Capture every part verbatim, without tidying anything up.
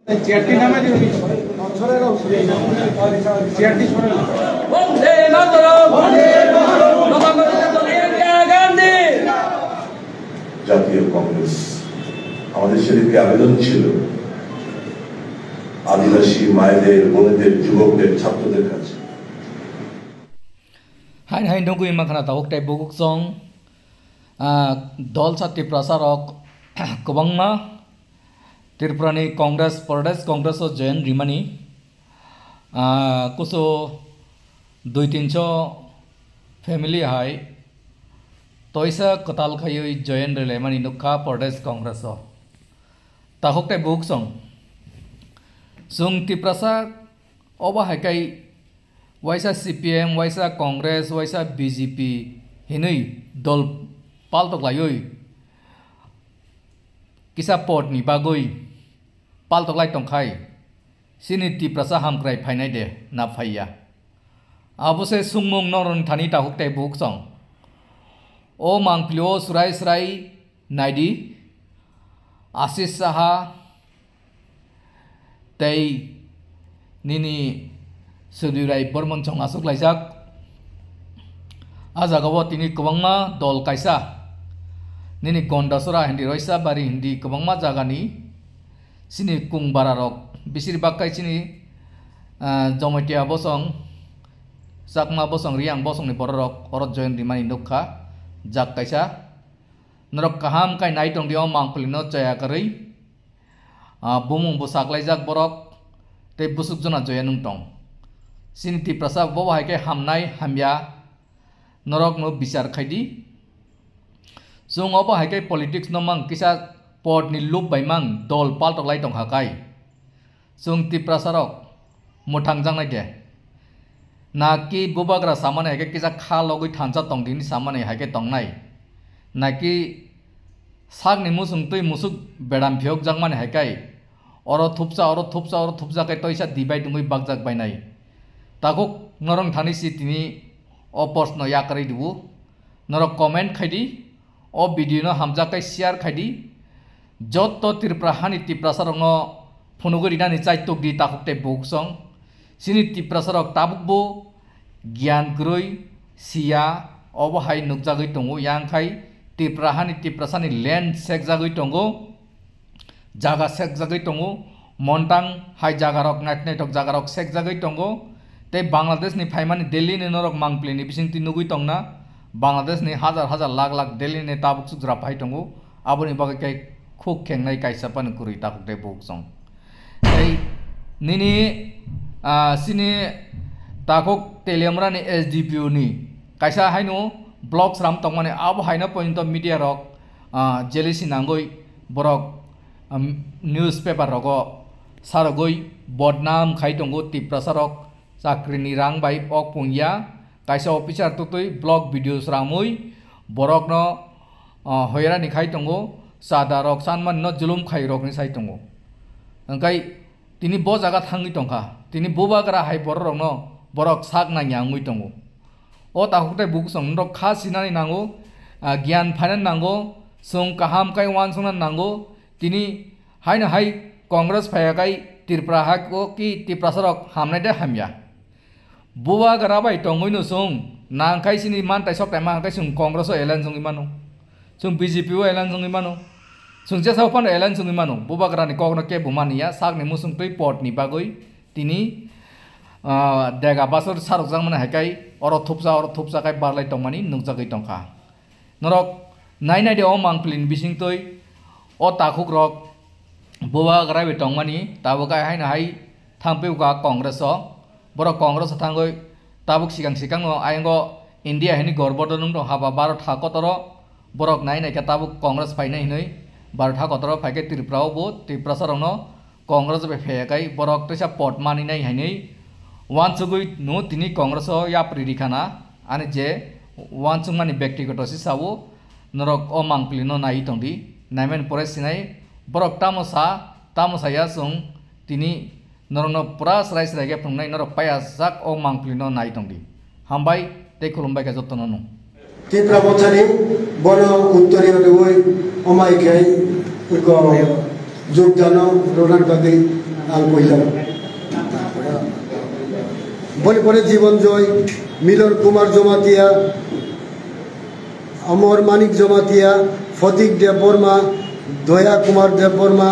চেয়ারটি নামাই দিন। চেয়ারটি সরান। বন্দে মাতরম। বন্দে মাতরম। জনগণের নেতা ইন্দিরা গান্ধী। জাতীয় কংগ্রেস, আমাদের সেদিনকে আবেদন ছিল আদিবাসী মায়েদের, বোনেদের, যুবকদের, ছাত্রদের কাছে। Hain hain nugwi makhana tabuk tei buguk song, ah, dol sa Tiprasa rok kwbangma Tripurani Congress, Pradesh Congress o join rimani, ah, kuso dui tinso family hai toisa kwtal khaiwi join rilaimani nukha Pradesh Congress o. Takhuk tei buk song. Chwng Tiprasa obo hai kai waisa C P M, waisa Congress, waisa B J P hinwi dol paltok laiwi kisa pot ni bagwi paltok lai tongkhai, chini Tiprasa hamkrai phainai de na phaiya? Abo se sungmung noroni thani takhuk tei buk song. O mangpili o swrai swrai naidi, Ashish Saha tei nini Sudhir Rai Bormon song aswk laijak. A jagao tini kwbangma dol kaisa, nini Gondasora hindi, Roisabari hindi kwbangma jagani chini kung bara rok, bisir bak kai chini, ah, Jomotia bosong, Chakma bosong, Riang bosongni borok rok oro join rimani nukha. Jak kaisa norok kaham kai nai tong di, o mangpili no chaya kwrwi. Ah, bumung bo saklaijak borok tei busuk jona joya nung tong. Chini Tiprasa bo hai khe hamnai hamya norok no bichar khai di. Chwng obo hai khe politics no mang kisa pot ni loop bai mang dol paltok lai tong kha kai. Chwng Tiprasa rok mwthang jaknai de. Naki bubagra samani hai khe kisa kha logwi thansa tong dini samani hai khe tongnai. Naki sakni musung twi musuk bedam phiyok jakmani hai kai. Oro thupsa, oro thupsa, oro thupsa khe toisa dibai dungwi bakjak bainai. Takhuk norong thani si tini o post no yakarwi dibu. Norok comment khai di. O video no hamjak tei share khai di. Jotto Tripura hani Tiprasa rokno phunugwi rinani chaitok di takhuk tei bukhuk song. Chini Tiprasa rok tabuk bo giyan kwrwi siya, obo hai nukjagwi tongo. Yang khai Tripura hani Tiprasa ni land sekjagwi tongo. Jaga sekjagwi tongo, montang hai jagarok, naithok naithok jagarok sekjagwi tongo. Tei Bangladesh ni phaimani Delhi ni norok mangpili ni bisingtwi nugwi tongna, Bangladesh ni hajar hajar lakh lakh Delhi ni tabuk suk jora phai tongo, aboni bagwi khe khuk khengnai kaisa phano kwrwi takhuk tei bukhuk song. Tei nini, ah, chini takhuk Teliamura ni S D P O ni kaisa haino blog sram tongmani, abo haino pointo media rok ah, jealousy nangwi borok, um, newspaper rogo sarogwi bodnam khai tongo Tiprasa rok chakrini rang bai ok pungya, kaisa officer tutwi blog video sramwi borokno, ah, hoirani khai tongo, chada rok chanmani no julum khai rokni sai tongo. Hwnkhe tini bo jaga thangwi tongkha, tini bubagra hai borok rokno borok sak nangya wngwi tongo. O takhuk tei bukhuk song norok kha sinani nango, ah, giyan phainani nango, chwng kaham kai uansuknani nango. Tini haino hai Congress phaiya kai Tripura ha o ki Tiprasa rok hamnai de hamya? Bubagra bai tongwi no chwng nang khai chini mantai soktai ma hwn khai chwng Congress o alliance wngwi mano, chwng B J P o alliance wngwi mano, chwng jesa o phano alliance wngwi mano. Bubagra ni kok no kebo mani ya, sakni musung twi pot ni bagwi tini, ah, dega basor sarokjakmani hai kai oro thupsa, oro thupsa kai barlai tongmani nukjagwi tongkha. Norok nai nai de o mangpili ni bisingtwi o takhuk rok bubagra bai tongmani tabuk hai haino hai thangpio kha Congress o. Borok Congress o thangwi tabuk sikang sikang no ayang o India hini gorbo do nung tong haba Bharat ha kotor o borok nai nai khe tabuk Congress phainai hinwi Bharat ha kotor o phai khe Tripura o bo Tiprasa rok no Congress bai phaiya kai borok teisa pot maninai hinwi uansugwi no tini Congress o yapri rikha na, ani je uansukmani bektigoto si sao, norok o mangpili no naiwi tongdi, naimani pore sinai borok tamo sa, tamo saya chwng tini norokno pura srai srai khe phunuknai, norok paiya sak o mangpili no nai tongdi. Hambai tei khulumbai khe jotono no. Tipra Mothani bono uttoriyo rwui omai khe iko jukjano rwna bagwi Ang koi jang. Boni pore Jibon Joy, Milon Kumar Jomatia, Amor Manik Jomatia, Fotik Debbarma, Doya Kumar Debbarma,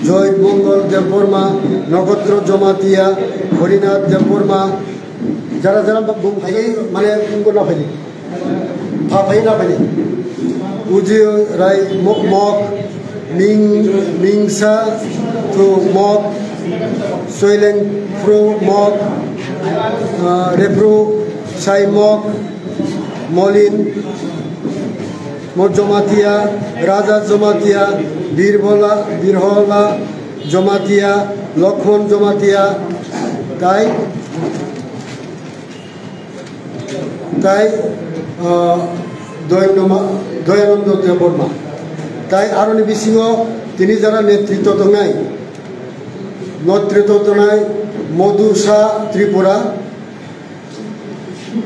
Joy Mongol Debbarma, Nokotro Jomatia, Horinath Debbarma, jara jara bung phai mane ungo na phai. Pha phai na phai. Uji Rai Mo-, Mok, Ming, Mingsa Thu Mok, Soileng Phru Mok, ah, Rephru Sai Mok, Molin Mo Jomatia, Raja Jomatia, Birbola, Birhola Jomatia, Lokhon Jomatia, tai, tai, ah, Doyanoma-, Doyanando Debbarma. Tai aroni bisingo tini jara netritto tongnai, netritto tongnai Modhu Shah Tripura,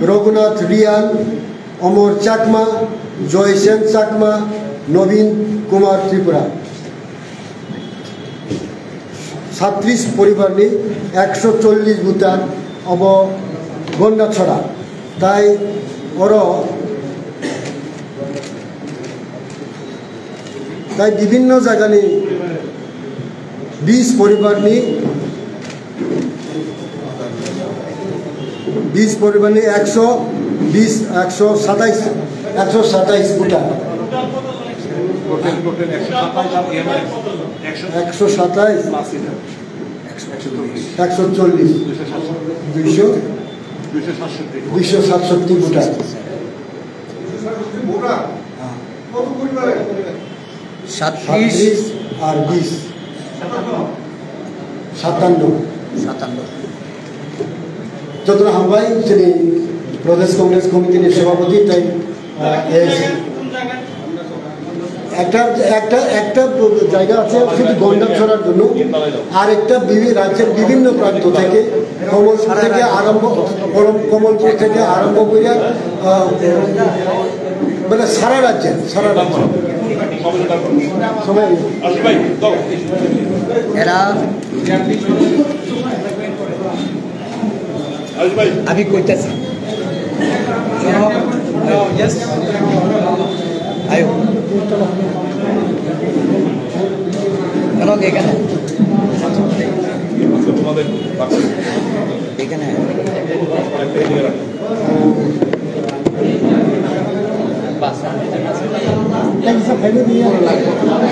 Raghunath Riyan, Omor Chakma, Joysen Chakma, Nobin Kumar Tripura. Satris poribarni ekso chollis buta obo Gondachora. Tai oro, tai bibinno jagani bis poribarni, bis poribarni ekso bis, ekso satais, ekso satais buta. Ekso satais, ekso chollis, duiso, duiso satsotti buta. সাতত্রিশ আর বিশ, সাতান্ন। সাতান্ন। Jotono hambai, chini Pradesh Congress Committee ni Sabhapati tai, ah, yes. একটা, একটা, একটা জায়গা আছে শুধু গন্ডাছড়ার জন্য, আর একটা বিভি-, রাজ্যের বিভিন্ন প্রান্ত থেকে, কমলপুর থেকে আরম্ভ, কমল-, কমলপুর থেকে আরম্ভ করে, আহ, মানে সারা রাজ্যে, সারা রাজ্যে। সময় নেই। এরা আমি কইতাছি। Yes. Ayo. Ano, এখানে। এখানে।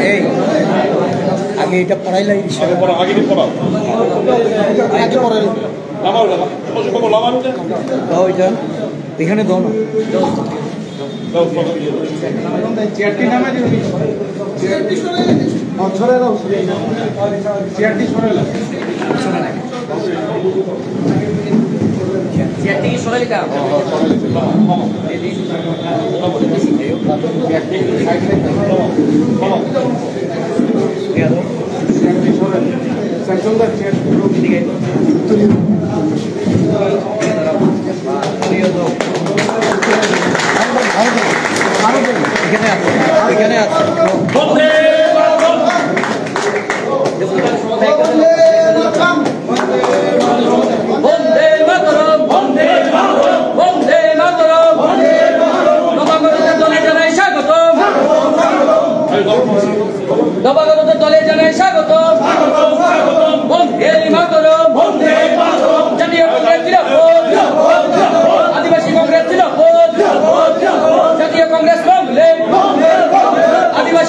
এই, আগে এটা পড়াই লাগে। আগে পড়া, আগে পড়া। আগে পড়াই। লামাও, লামাও। তোমার সব খবর লামাও না? দাও এটা। এখানে দাও না। দাও, দাও, দাও। চেয়ারটি নামাই দিও। চেয়ারটি সরাই দাও। হ্যাঁ, সরাই দাও, সরাই দাও। চেয়ারটি সরাই দাও। চেয়ারটি কি সরাই দিতাম? এখানে আছে, এখানে আছে। বন্দে মাতরম। বন্দে মাতরম, বন্দে মাতরম, বন্দে মাতরম। নবাগতদের দলে জানাই স্বাগতম। নবাগতদের দলে জানাই স্বাগতম। বন্দে মাতরম। জাতীয় কংগ্রেস জিন্দাবাদ। আদিবাসী কংগ্রেস জিন্দাবাদ। জাতীয় কংগ্রেস long live। আদিবাসী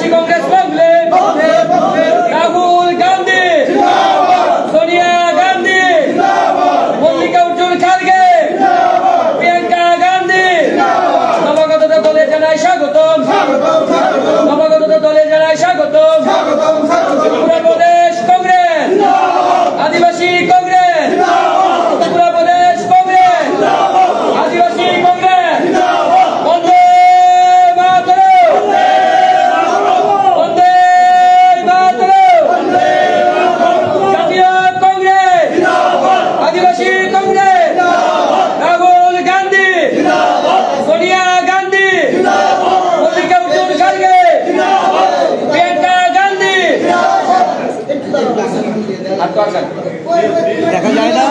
দেখা যায় না।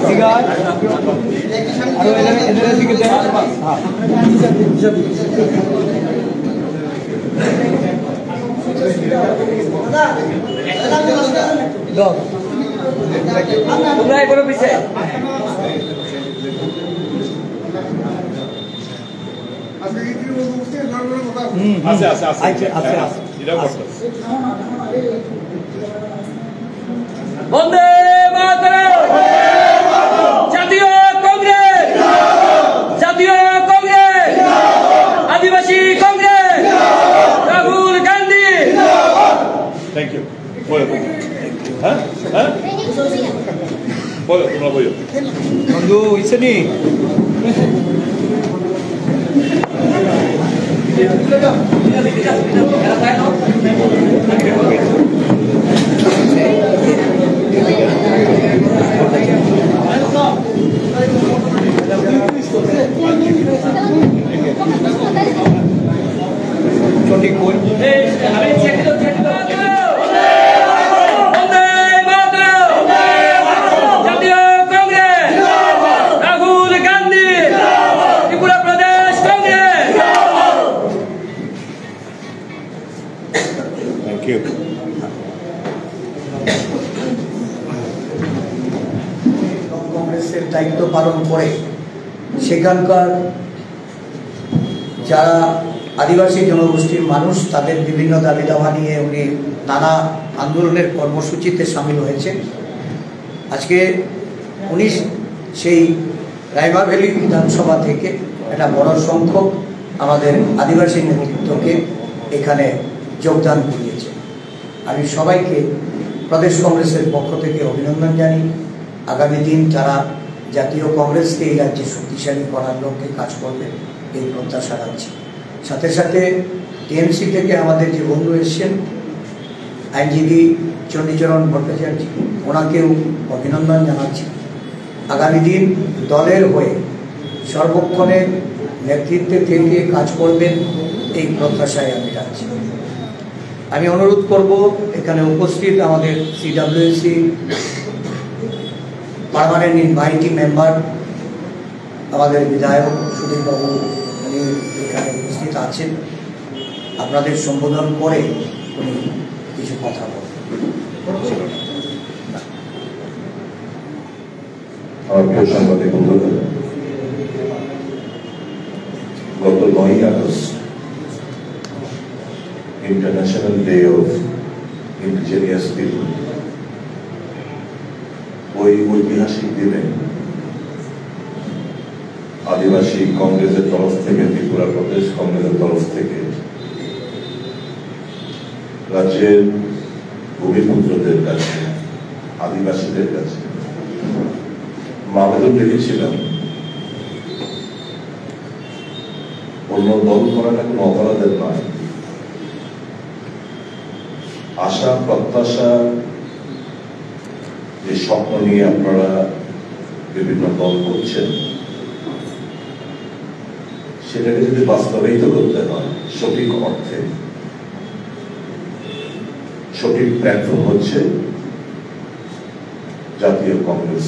ঠিক আছে। আরো এখানে, এখানে দিকে দেন। হ্যাঁ। দাও। তোমরা এগুলো পিছে। হুম, হুম। আছে, আছে, আছে। আচ্ছা, আছে, আছে। এটা আছে। বন্দে মাতরম। জাতীয় কংগ্রেস। জাতীয় কংগ্রেস। আদিবাসী কংগ্রেস। রাহুল গান্ধী। Thank you. বলো, বলো। হ্যাঁ? হ্যাঁ? বলো, তোমরা বলো। বন্ধু, ইচ্ছে নি? সঠিক কই? বন্দে মাতরম! জাতীয় কংগ্রেস! রাহুল গান্ধী! ত্রিপুরা প্রদেশ কংগ্রেস! Thank you. কংগ্রেসের দায়িত্ব পালন করে সেখানকার যারা আদিবাসী জনগোষ্ঠীর মানুষ, তাদের বিভিন্ন দাবি দাওয়া নিয়ে উনি নানা আন্দোলনের কর্মসূচিতে সামিল হয়েছেন। আজকে উনি সেই রাইমা ভ্যালি বিধানসভা থেকে একটা বড় সংখ্যক আমাদের আদিবাসী নেতৃত্বকে এখানে যোগদান করিয়েছে। আমি সবাইকে প্রদেশ কংগ্রেসের পক্ষ থেকে অভিনন্দন জানাই। আগামী দিন তারা জাতীয় কংগ্রেসকে এই রাজ্যে শক্তিশালী করার লক্ষ্যে কাজ করবে, এই প্রত্যাশা রাখছি। সাথে সাথে টিএমসি থেকে আমাদের যে বন্ধু এসছেন, আইনজীবী চণ্ডীচরণ ভট্টাচার্য, ওনাকেও অভিনন্দন জানাচ্ছি। আগামী দিন দলের হয়ে সর্বক্ষণের নেতৃত্বে থেকে কাজ করবেন, এই প্রত্যাশায় আমি রাখছি। আমি অনুরোধ করব, এখানে উপস্থিত আমাদের সিডাব্লিউসি পার্মানেন্ট ইনভাইটি মেম্বার, আমাদের বিধায়ক সুধীরবাবু, উনি এখানে উপস্থিত আছেন, আপনাদের সম্বোধন করে উনি কিছু কথা বলবেন। আমার প্রিয় সাংবাদিক বন্ধুরা, গত নয়ই August international day of indigenous people, ওই ঐতিহাসিক দিনে আদিবাসী কংগ্রেসের তরফ থেকে, ত্রিপুরা প্রদেশ কংগ্রেসের তরফ থেকে রাজ্যের ভূমিপুত্রদের কাছে, আদিবাসীদের কাছে আবেদন রেখেছিলাম, অন্য দল করাটা কোনো অপরাধের নয়। আশা, প্রত্যাশা, যে স্বপ্ন নিয়ে আপনারা বিভিন্ন দল করছেন, সেটাকে যদি বাস্তবায়িত করতে হয় সঠিক অর্থে, সঠিক প্ল্যাটফর্ম হচ্ছে জাতীয় কংগ্রেস।